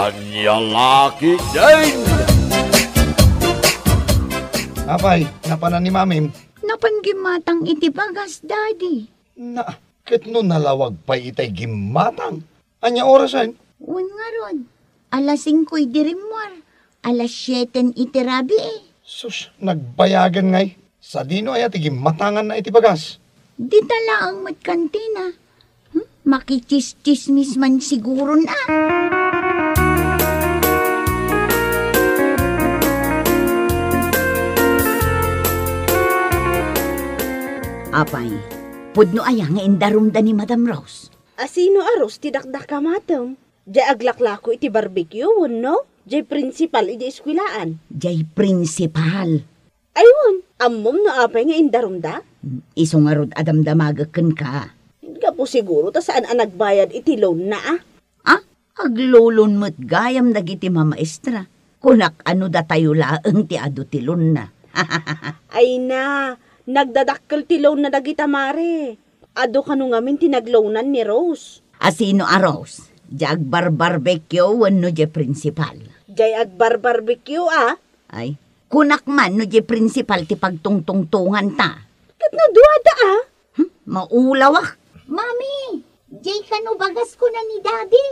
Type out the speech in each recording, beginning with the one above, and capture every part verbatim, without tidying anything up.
Ania la ketdin? Apay, napanan ni Mamim? Napan gimmatang iti bagas, Daddy. Na, ket no nalawag pay itay gimmatang, ania orasen? Wen ngarud, alas singko idi rimmuar, alas sieten iti rabii. Sus, nagbayagen ngay. Sadino aya ti gimmatanganna iti bagas? Dita laeng met kantina. Hmm? Makichischismis man siguron a. Apay, pudno aya nga indarumda ni Madam Rose? Asino a Rose ti dakdakamatem? Diay aglaklako iti barbecue wenno diay principal idiay eskuelaan? Diay principal. Ay wen, ammom no apay nga indarumda? Isu ngarud a damdamagek kenka. Gapu siguro ta saan a nagbayad iti loan-na a. Ah, aglo-loan met gayam dagiti mamaestra. Kunak a no datayo laeng ti adu ti loan-na. Ay na, nagdadakkel ti loan-na dagita, mare. Adu kano ngamin ti nagloanan ni Rose. Asino a Rose? Diay agbarbarbecue wenno diay principal? Diay agbarbarbecue a. Ay, kunak man no diay principal ti pagtungtungtonganta. Ket no duada a? Hmm, maulawak. Mami, diay kano bagas kuna ni Daddy.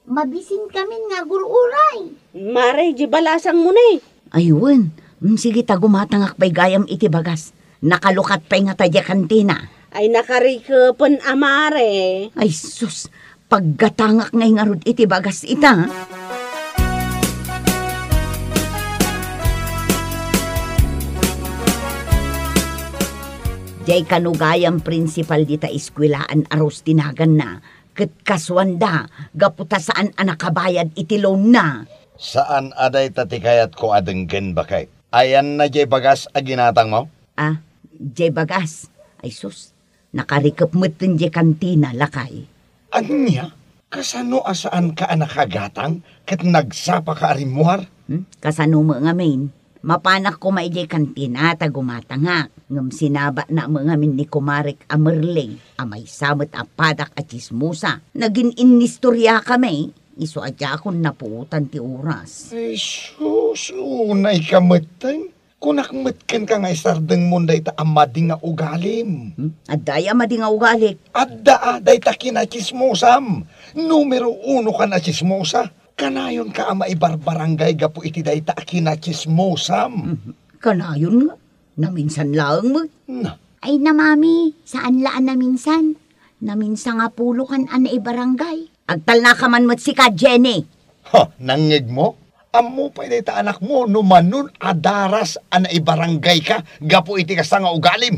Mabisinkamin nga agur-uray. Mare, diay balasangmo ne. Ay wen, mm, sige ta gumatangak pay gayam iti bagas. Nakalukat pay ngata diay kantina. Ay, nakarikepen a, mare. Ay sus, paggatangak ngay ngarud iti bagas ita. Diay kano gayam principal dita eskuelaan a Rose ti naganna, ket kasuanda gapu ta saan a nakabayad iti loan-na. Saan a dayta ti kayatko a denggen, baket. Ayanna diay bagas a ginatangmo? Ah, diay bagas? Ay sus, nakarikep metten diay kantina, lakay. Ania? Kasano a saanka a nakagatang ket nagsapaka a rimmuar? Hmm? Kasano met ngamin? Mapanak koma idiay kantina ta gumatangak, ngem sinabatna met ngamin ni kumarek a Merle a maysa met a padak a tsismosa. Nagin-innistoriakami, isu a diakon napuotan ti oras. Ay sus, unayka metten. Kunak met kenka nga isardengmon dayta a madi nga ugalim. Hmm? Adda aya madi nga ugalik? Adda a, dayta kinatsismosam. Numero unokan a tsismosa. Kanayonka a maibarbarangay gapu iti dayta a kinatsismosam. Mhm. Kanayon nga. Naminsan laeng met. Na. Ay na, Mami, saan la a naminsan. Naminsan nga pulokan a naibarangay. Agtalnaka man met sika, Jenny. Ha, nangngegmo? Ammo pay dayta anakmo no manon a daras a naibarangayka gapu iti kasta nga ugalim.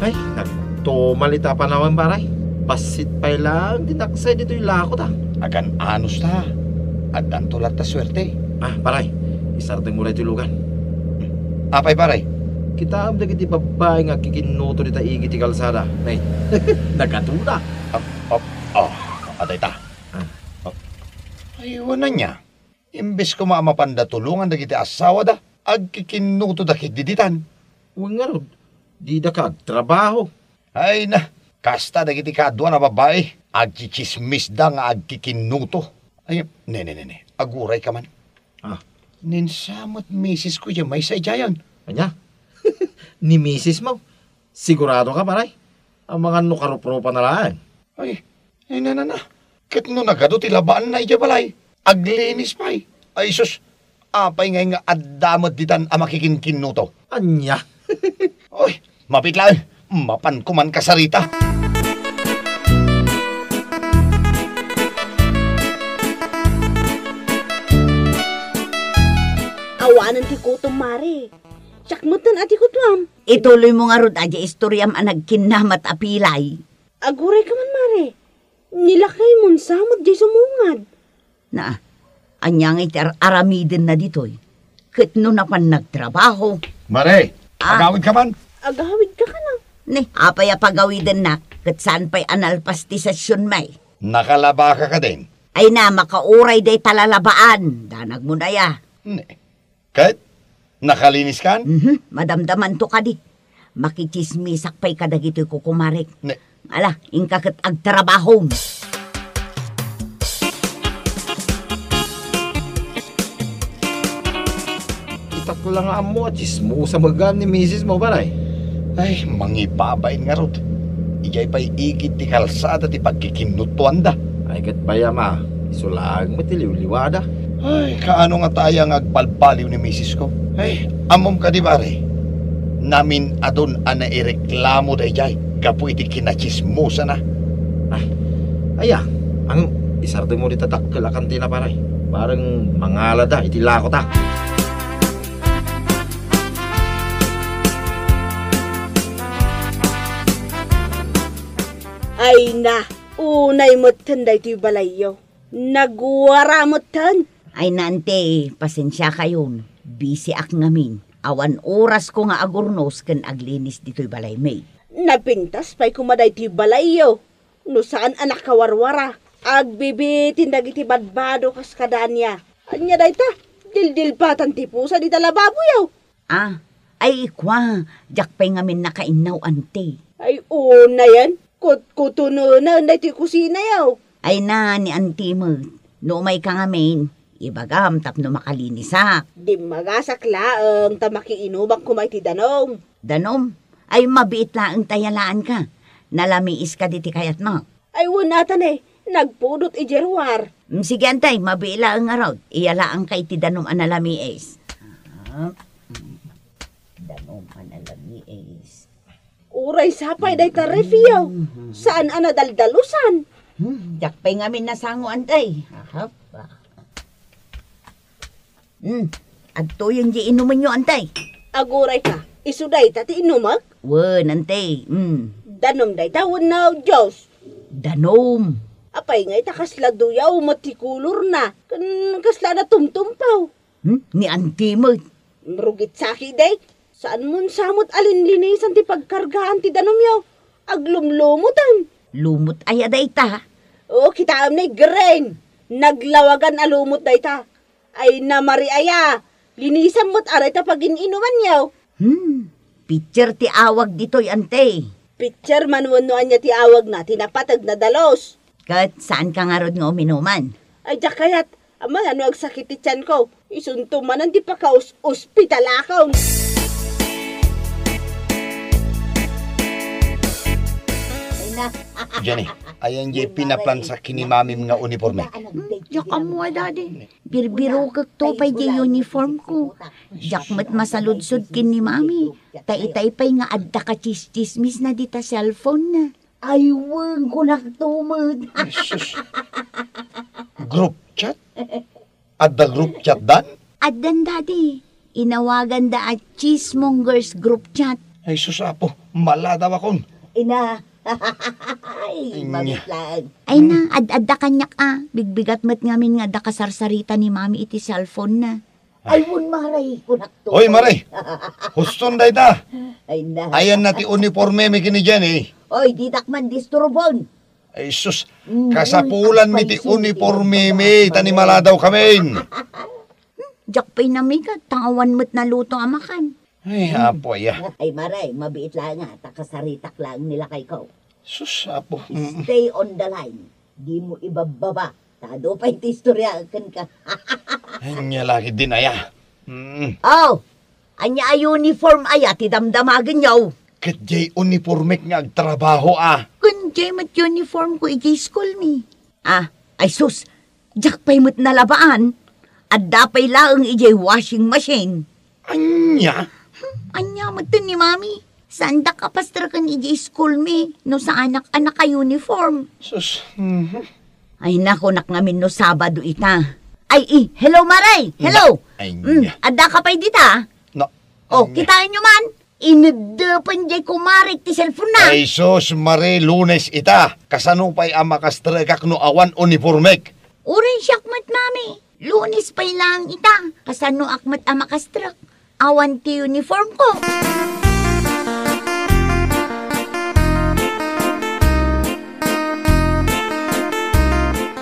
Ay, nagtumal ita a panawen, pare. Bassit pay laeng ti naksay ditoy lako ta. Agan-anos ta. Addanto latta suerte. Ah, pare, isardengmo daytoy lugan. Apay, pare? Kitaem dagiti babbai nga agkikinnuto dita igi ti kalsada. Nay, nagatuda. Ah, ah, ah, adda ita. Ah. Ah. Ay, wen ania. Imbes koma a mapanda tulongan dagiti asawada, agkikinnutoda ketdi ditan. Wen ngarud, didaka agtrabaho. Ay na, kasta dagiti kaduan a babbai, agtsitsismisda nga agkikinnuto. Ay, ne, ne, ne, ne, agurayka man. Ah. Ninsamet misisko diay maysa idiayen. Ania? Ni misismo? Siguradoka, pare? Amangan no karuprupana laeng. Ay, ay, na, na, na. Ket no nagadu ti labaanna idiay balay, aglinis pay. Ay, sus, apay ngay nga adda met ditan a makikinkinnuto? Ania? Oy, mapit laeng. Mapanko man kasarita. Awanen ti kutom, mare. Siak metten a ti kutoam. Ituloymo ngarud a diay istoriam a nagkinnamat a pilay. Agurayka man, mare. Ni lakaymon sa met diay sumungad. Na, ania ngay ti ar-, aramidenna ditoy? Ket no napan nagtrabaho? Mare, ah, agawidka man? Agawidka kano? Ni, apay a pagawidennak, ket saan pay a nalpas ti sesionmi? Nakalabaka kadin? Ay na, makauray dayta lalabaan. Danagmon aya. Ni, ket nakaliniskan? Mhm, madamdamanto kadi. Makitsismisak pay kadagitoy kukumarek. Ne- Ala, inka ket agtrabahom. Itak la nga ammo a tsismosa met gayam ni misis mo, Baray. Ay, mangibabain ngarud. Idiay pay igid ti kalsada ti pagkikinnutuanda. Ay, ket pay, ama, isu laeng met ti liwliwada. Ay, kaano ngata aya nga agbalbaliw ni misis ko? Ay, ammom kadi, Baray? Namin-adun a naireklamo daydiay gapu iti kinatsismosana. Ay, aya, ang isardengmo dita dakkel a kantina, Baray. Bareng mangalada iti lakota. Ay na, unay metten daytoy balayyo. Nagwara metten. Ay na, ante, pasensiakayon. Bisiak ngamin. Awan orasko nga agurnos ken aglinis ditoy balaymi. Napintas pay koma daytoy balayyo. No saan a nakawarwara, agbibitin dagiti badbado kas kadania. Ania dayta? Dildilpatan ti pusa dita lababoyo. Ah, ay, kua, diak pay ngamin nakainnaw, ante. Ay, unayen, kutkutunenen daytoy kusinayo. Ay na, ni anti met, no umayka ngamin, ibagam tapno makalinisak. Dimmagasak laeng ta makiinumak koma iti danum. Danum? Ay, mabiit laeng ta yalaanka. Nalamiis kadi ti kayatmo. Ay, wen ata ne, nagpudot idiay ruar. Mm, sige, antay, mabiit laeng ngarud. Iyalaanka iti danum a nalamiis. Ah, mm. Danum a nalamiis. Uray sapay dayta refiyo. Mhm. Saan a nadaldalusan. Hmm, diak pay ngamin nasango, antay. Ahap. Hmm, adtoyen diay inumenyo, antay. Agurayka, isu dayta ti inumek? Wen, antay. Hmm. Danum dayta wenno juice? Danum. Apay nga ita kasla duyaw met ti kolorna, ken kasla natumtumpaw? Hmm, ni anti met. Rugit saki, day. Saan mon sa met a linlinisan ti pagkargaan ti danumyo? Aglumlumutan. Lumot aya dayta? Oo, kitaem ni green. Naglawagan a lumot dayta. Ay, namari aya. Linisan met a dayta pagin-inumanyo. Hmm, pitcher ti awag ditoy, ante. Pitcher man wenno ania ti awagna ti napateg na dalus. Ket saanka ngarud nga uminuman? Ay, diak kayat. Amangan no agsakit ti tianko. Isunto manen ti pakaus-, ospitalakon. Ay na. Jenny, ayan diay pinaplansak ken ni mamim nga uniforme? Hmm, diak ammo a, Daddy. Birbirokek to pay diay uniform ko. Diak met masaludsod ken ni Mami. Ta itay pay nga adda kachischismisna dita cellphone na. Ay, wen, kunak to met. Ay, sus. Group chat? Adda group chat dan? Addan, Daddy. Inawaganda a Cheesemongers group chat. Ay, sus, Apo. Maladawakon. Ina. Ay, Nya. Mabitlan. Ay na, ad-adda kaniak a. Bigbigat met ngamin nga adda kasarsarita ni Mami iti cellphone na. Ay, wen, Maray, kunak to. Hoy, Maray! Huston dayta! Ay na. Ayan na ti uniforme mi ken ni Jenny. Oy, ditak man disturbon. Ay, sus, mm, kasapulan mi ti uniforme mi, ta ni maladaw kamin. Diak pay namigat, ta awan met naluto a makan. Ay, Apo, aya. Ay, Maray, mabiit laeng a, ta kasaritak laeng ni lakay ko. Sus, Apo. Mm. Stay on the line. Dimo ibabbaba. Ta adu pay ti istorya kenka. Ania la ketdin aya? Mm. Oh, ania a uniform aya ti damdamagenyo? Ket diay uniformek nga agtrabaho a. Ken diay met uniform ko idiay school mi. Ah, ay sus, diak pay met nalabaan. Adda pay laeng idiay washing machine. Ania? Hmm, ania metten ni Mami? Saandak a pastreken idiay school mi no saanak a naka-uniform. Sus, mhm. Ay, nakunak ngamin no Sabado ita. Ay, i, hello, Maray! Hello! Na-, ay, Mm, nia. Adda ka pay dita? Na-, Oh, ania. Kitaenyo man? Ineddepen diay kumarek ti cellphone na. Ay, sus, Mare, Lunes ita. Kasano pay a makastrekak no awan uniformek? Uray siak met, Mami. Lunes pay laeng ita. Kasanoak met a makastrek? Awan ti uniform ko.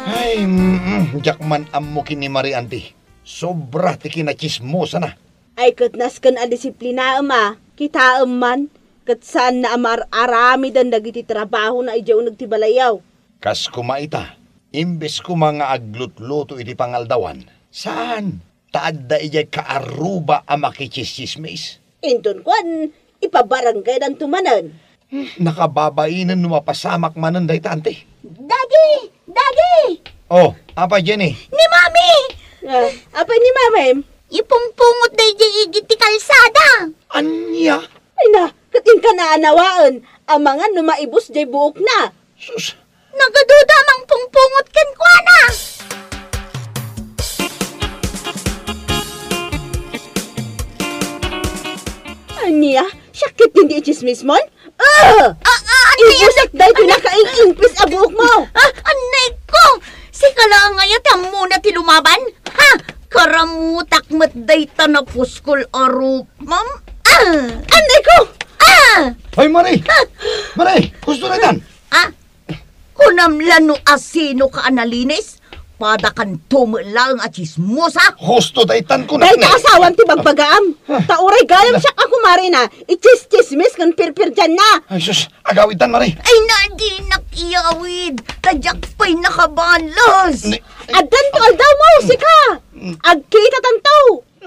Ay, mm, diak man ammo ken ni Mare, anti. Sobra ti kinachismosana. Ay, ket nasken a disiplinaem a, kitaem man, Ket saanna a maar-aramiden dagiti trabahona idiay uneg ti balayyo. Kas koma ita, imbes koma nga aglutluto iti pangaldawan, saan, ta adda idiay kaarruba a makitsistsismis. Inton kuan, ipabarangaydanto manen. Hmm, nakababainen no mapasamak manen dayta, anti. Daddy! Daddy! Oh, apay, Jenny? Ni Mami! Ah, apay ni Mami? Ipungpungot daydiay igid ti kalsada. Ania? Ay na, ket inka naanawaen, amangan no maibus diay buokna. Sus! Nagaduda a mangpungpungot kenkuana. Ania? Siak ket ti itsismismon? Ah! Ah, ah, ania? Ibusak daytoy nakaing-ingpis a buokmo. Ah, annay ko! Sika la nga aya ti ammona ti lumaban? Ha? Karamutak met dayta napuskol a rupam. Ah! Annay ko! Ah! Ay, Mari! Ah! Mari! Husto daytan! Ah? Kunam la no asinoka a nalinis? Padakanto met laeng a tsismosa? Husto daytan, kunak. Dayta asawan ti bagbagaam. Ah. Ta uray gayam siak a kumarina, itsistsismis ken pirpirdianna. Ay, sus, agawidtan, Mari. Ay, na, dinak iyawid. Ta diak pay nakabalos. Ni- Addanto aldawmo, sika. Mm. Agkitatanto.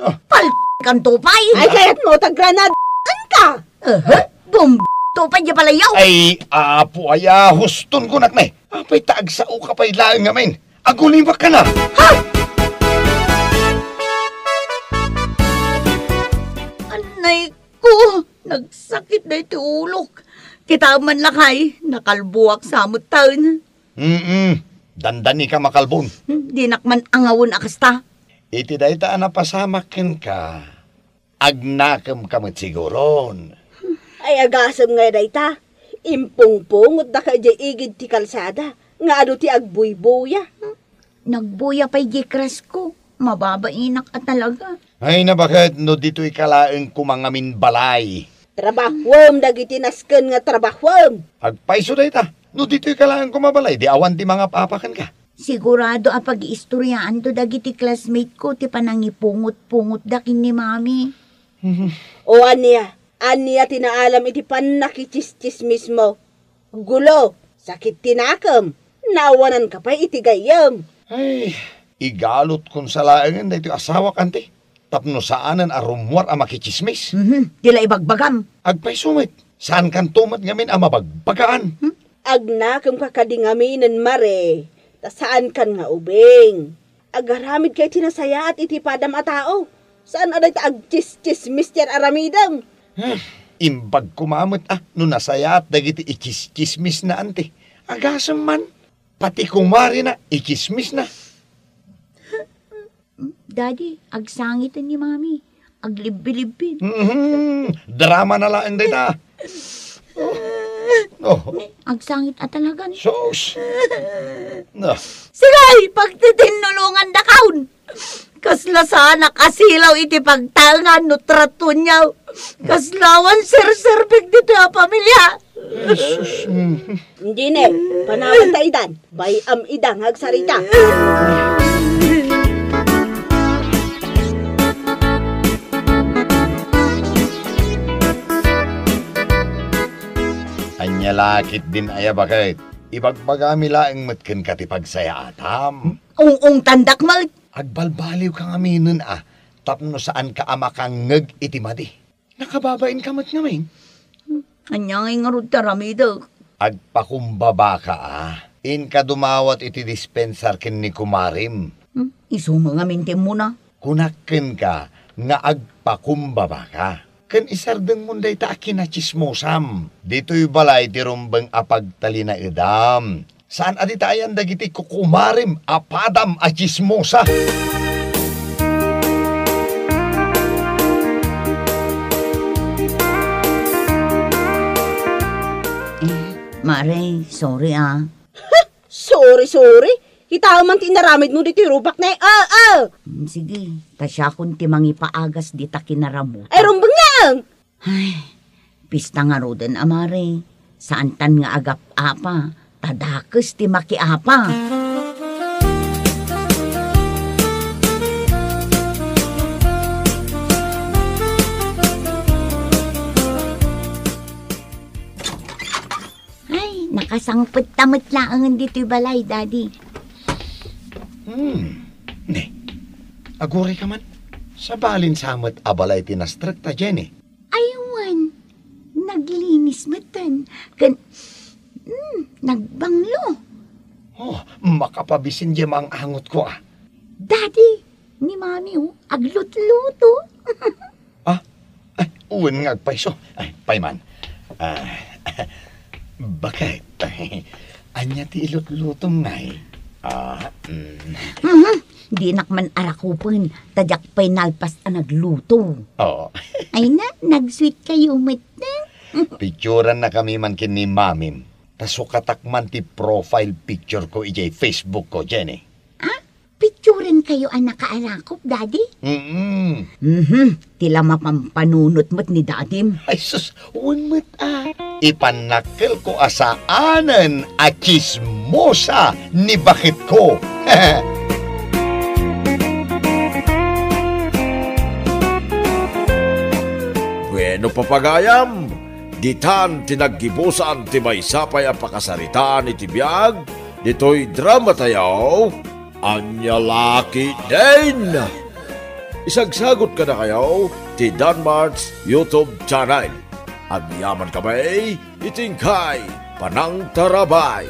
Ah. Pal-, kanto pay. Ay, kayatmo, ta granad-, anka. Aha. Bum-, to pay di palayaw. Ay, apo aya, huston kunak ne. Apay ta agsaoka pay laeng ngamin. Agulimak ka na. Ha? Annay ko, nagsakit daytoy ulok. Kita man lakay, nakalbuak sa met taen. Mm-mm. Dandani ka makalbon. Hmm, dinak man angawen a kasta. Iti dayta a napasamak kenka, agnakemka met siguron. Ay, agasem ngay dayta. Impungpungot daka idiay igid ti kalsada nga adu ti agbuybuya. Nagbuya pay di crush ko. Mababainak a talaga. Ay, nabaket no ditoy ka laeng kumangamin balay. Trabahuem dagiti nasken nga trabahuem. Agpayso dayta. No ditoy ka laeng kumabalay, di awan ti mangap-apa kenka. Sigurado a pagiistoryaanto dagiti classmate ko ti panangipungot-pungotda ken ni Mami. Mhm. O ania? Ania ti naalam iti pannakitsistsismismo? Gulo, sakit ti nakem, naawananka pay iti gayyem. Ay, igalutkon sa laengen daytoy asawak, anti, tapno saanen a rummuar a makitsismis. Mhm, ti la ibagbagam. Agpayso met, saankanto met ngamin a mabagbagaan. Hmm? Agnakemka kadi ngaminen, Mare, ta saankan nga ubing. Agaramidka iti nasayaat iti padam a tao. Saan a dayta agtsistsismis ti ar-aramidem. Hmm, imbag koma met a no nasayaat dagiti itsistsismisna, anti. Agasem man, pati kumarina, itsismisna. Daddy, agsangiten ni Mami. Aglibbilibbi. Mhm. Drama na laeng dayta. Oh. Oh. Agsangit a talagan. Sus. No. Sige, pagtitinnulongandakaon. Kasla saanak a silaw iti pagtaengan no tratuenyo. Kasla awan serserbik ditoy a pamilia. Jesus. Mm. Endiay ne, panawan ta idan. Bay-am ida nga agsarita. Ania la ketdin aya, baket? Ibagbagami laeng met kenka ti pagsayaatam. Ung-ungtandak met. Agbalbaliwka ngaminen a, tapno saanka a makangngeg iti madi. Nakababainka met ngamin. Hmm, ania ngay ngarud ti aramidek? Agpakumbabaka a. Inka dumawat iti dispensar ken ni kumarim. Hmm, isu met ngamin ti immuna. Kunak kenka nga agpakumbabaka. Ken isardengmon dayta a kinatsismosam. Ditoy balay ti rumbeng a pagtalinaedam. Saan a ditayan dagiti kukumarim a padam a tsismosa. Eh, Mare, sorry, ah. Sorry, sorry. Kitaem man ti inaramidmo ditoy rupak ne. Ah, ah. Mm, sige, ta siakon ti mangipaagas dita kinaramutak. Ay, rumbeng laeng. Ay, pista ngaruden a, Mare. Saantan nga agap-apa, ta dakes ti makiapa. Nakasangpet ta met laengen ditoy balay, Daddy. Hmm. Ne, aguray ka man. Sabalin sa met a balay ti nastrekta, Jenny. Ay, wen. Naglinis metten. Ken, hmm, nagbanglo. Oh, makapabisin diay maang-angotko, ah. Daddy, ni Mami, oh, aglutluto. Ah, ay, wen nga agpayso. Ay, payman. Ah, baket. Ania ti ilutlutom, Nay? Ah, mm. Mhm. Dinak man arakupen, ta diak pay nalpas a nagluto. Oh. Ay na, nag-sweet kayo met, eh. Pictureannakami man ken ni Mamim. Ta sukatak man ti profile picture ko idiay Facebook ko, Jenny. Ah? Picturen kayo a nakaarakop, Daddy? Mm. Mhm. Ti la mapampanunot met ni Dadim. Ay sus, wen met a. Ipannakkelko a saanen a tsismosa ni baketko. Bueno, papagayam, ditan ti naggibusan ti maysa pay a pakasaritaan iti biag ditoy dramatayo. Ania la ketdin? Isagsagot kadakayo ti Danmart's YouTube channel. Agyaman kami iti inkay panangtarabay.